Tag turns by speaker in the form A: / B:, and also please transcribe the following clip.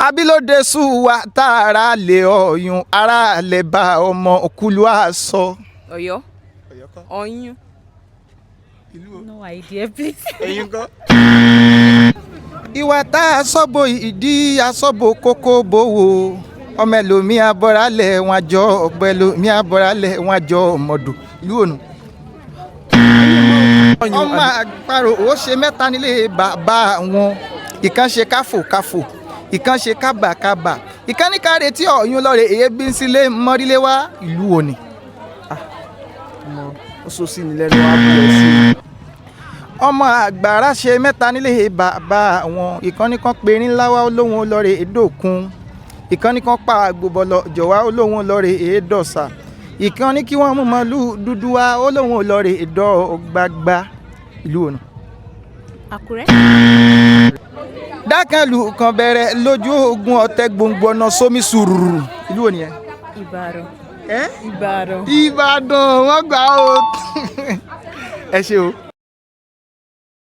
A: Abilóde sùwà tààrà lè ọyún ara lè bá ọmọ òkúlu àṣọ.
B: Ọ̀yọ́. Ọyún.
C: No idea, please.
A: Ẹ̀yin kọ́. Ìwà tá a sọ́bò ìdí asọ́bò kókó bòwò ọmọ ẹlòmíì abọ́rálẹ̀ wọn àjọ ọ̀bọ ẹlòmíì abọ́rálẹ̀ wọn àjọ ọmọdù ìlú ònù. Ọmọ àparò ó ṣe mẹ́ta nílé bàbá wọn, ìkan ṣe káfòkáfò, ìkan ṣe kábàkábà, ìkan ní káre tí ọ̀yún lọ́ọ̀rẹ́ èébí ń sílé mọ́rílé wá ìlú òní.
D: Ó sọ sí ni lẹ́nu abúlé sí i.
A: Ọmọ àgbàrá ṣe mẹ́ta nílé bàbá wọn, ìkànnì kan perin ńlá wá olóhùn olóore èdòkun, ìkànnì kan pa àgbòbọ̀lọ̀ jọ̀wá olóhùn olóore èdòsà, ìkànnì kí wọ́n mú màlúù dúdú wá olóhùn olóore èdògbàgbà ìlú ònà.
C: Àkúrẹ́.
A: Dákàlù kan bẹ̀rẹ̀ lójú ogun ọ̀tẹ̀ gbòǹgbò ọ̀nà sómi sùúrù ìlú òní yẹn.
C: Ìbàdàn. Ìbàdàn.
A: Ìbàdàn wọ́n gbà ó, ẹ ṣé o.